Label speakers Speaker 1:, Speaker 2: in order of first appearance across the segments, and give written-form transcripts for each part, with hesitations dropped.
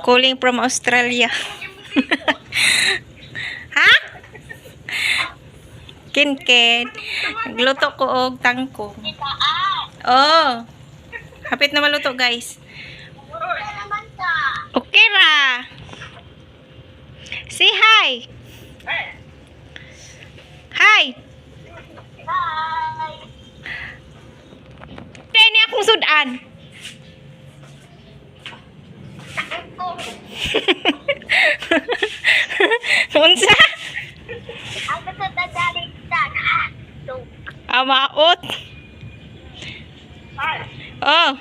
Speaker 1: Calling from Australia. Ha? Kin-kin. Nagluto ko og tangkong. Oh. Hapit na maluto, guys. Okay ra. Say hi. Hi. Hi. Ni akong sudan. Unsa? Ah, maot. Oh.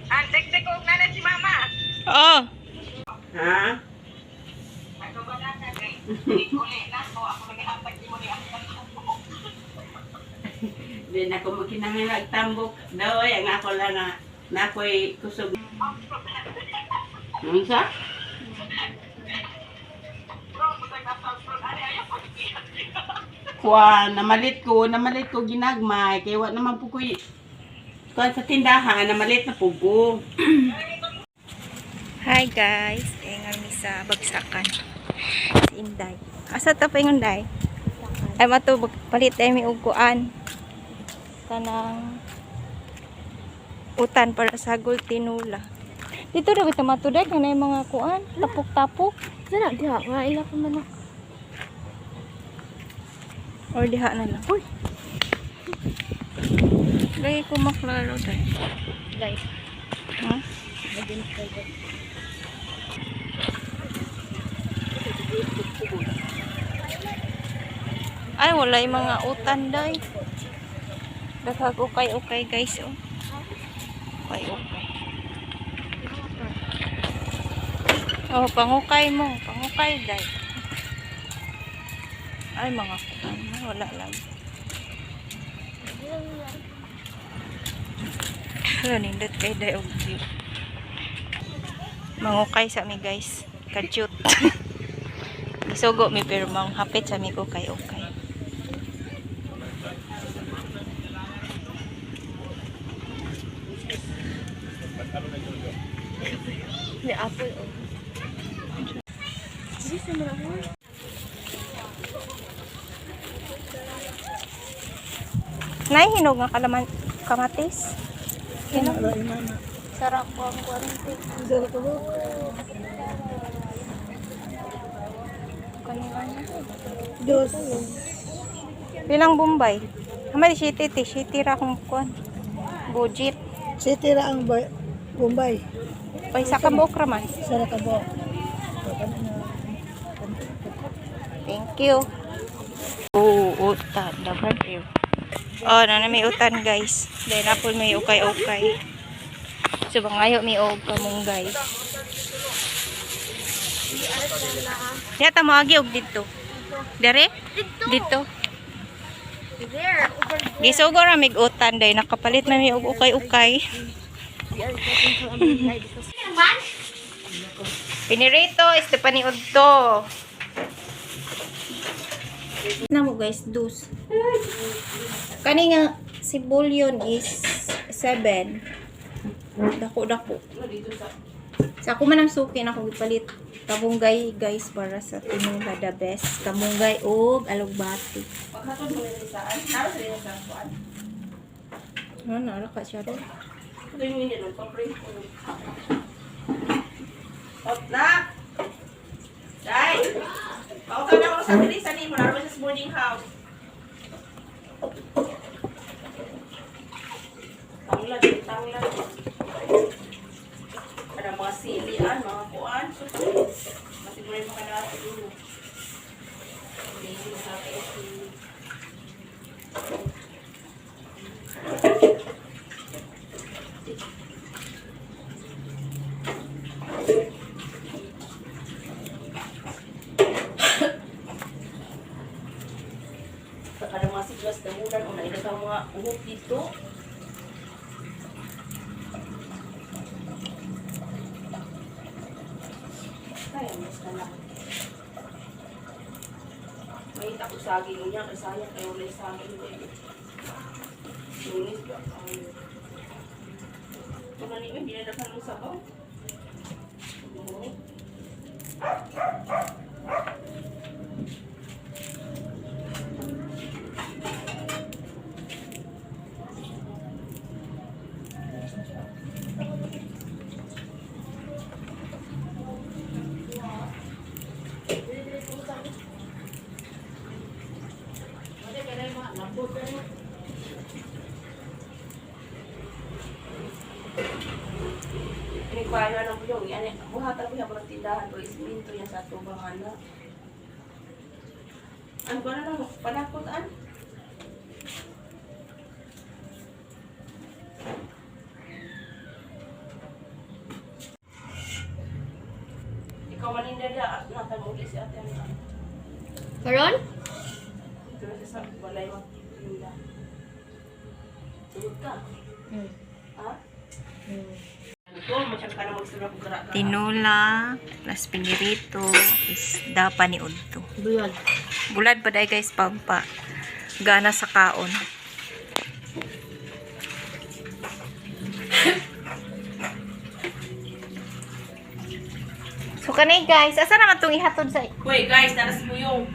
Speaker 2: Ang tektek ko na si Mama.
Speaker 1: Oh.
Speaker 3: Ha?
Speaker 2: Ano ba na ka kay? Uli na ko ako naghatag nimo ni ang.
Speaker 3: Di na ko makinahanglan tambok. Daw ay ang ako lang nga na ako'y kusog. Unsa? Kuan, namalit ko ginagmay kay wa naman po ko'y kuan sa tindahan, namalit na po ko.
Speaker 1: Hi guys, ingon mi sa bagsakan. Si Inday. Asa ta pa ingon, Day? Ay mato palit ay mi og kuan. Kanang utan para sa tinula. Dito ra kita matuday kanay mga kuan, tapok-tapok.
Speaker 4: Sana diha, nga ila pa man ako.
Speaker 1: Or diha na lang. Uy. Lagi ko maklaro day.
Speaker 4: Guys,
Speaker 1: Ha?
Speaker 4: naging ko.
Speaker 1: Ay, wala yung mga utan, day. Daghag ukay-ukay, guys, oh. Ukay-ukay. Oh, pangukay mo. Pangukay, day. Ay, mga utan. Wala lang. Wala, nindot kay day og view. Mangukay sa mi, guys. Ka-cute. Isugo mi pero manghapit sa mi ukay-ukay.
Speaker 4: May apple oh. This naman ako.
Speaker 1: Nay, hinog nga kalaman kamatis. Hinog.
Speaker 4: Sarap ko ang quarantine.
Speaker 1: Kanila na.
Speaker 4: Dos.
Speaker 1: Pilang Bombay? Hamay, city, ti. City ra akong kuan. Budget.
Speaker 5: City ra ang Bombay.
Speaker 1: Pay sa kabuok ra man.
Speaker 5: Sa ra ka buok.
Speaker 1: Thank you. Oo, utan. Dapat yun. Oh, na may utan, guys. Then, apple may ukay-ukay. So, bangayo may og kamunggay. Yata mo agi og didto. Dere? Dito.
Speaker 4: There, over there.
Speaker 1: Gisugo ra mig utan day nakapalit na mi og ukay-ukay.
Speaker 4: We are getting to America because
Speaker 1: Pinirito Stephanie Udto. Na mo guys, dus. Kani nga si bullion is 7. Dako dako. Sa ako man ang suki na ako gipalit kamunggay guys para sa tinula the best. Kamunggay og alugbati.
Speaker 3: Paghatod mo nila saan? Nara sa sa kuan.
Speaker 1: Ano na ka siya ron?
Speaker 3: Ito yung minute ng pag-pray ko. Hot na! Day! Pautan na ako sa Teresa ni mo, naro sa boarding house. Tanglad, tanglad. Kada mga silian, mga kuan. Masiguro yung mga natin. Hindi sa akin. Kada mga siglas damulan o naida sa mga uhok dito. Ay, mas ka lang. May ako saging niya, kay sayang kayo wala yung saging niya. Lunis ba? Ay. Kung ano yun, dinadakan ng sabaw. Ano yung yan, buhatan ko yung tindahan ko, isminto yan sa tubang ano. Ano ba na lang, panakot an? Ikaw maninda na, natamuli si ate. Ano?
Speaker 4: Karon?
Speaker 3: Ito na siya sa balay magtinda. Sugod ka. Ha? Ano to? Masyang ka na magsurap kung kara-kara.
Speaker 1: Tinola plus pinirito isda pa ni Udto.
Speaker 4: Bulad.
Speaker 1: Bulad pa dahil guys pampa. Gana sa kaon. So kanay guys, asa naman tong ihatod sa
Speaker 3: Wait guys, naras mo yung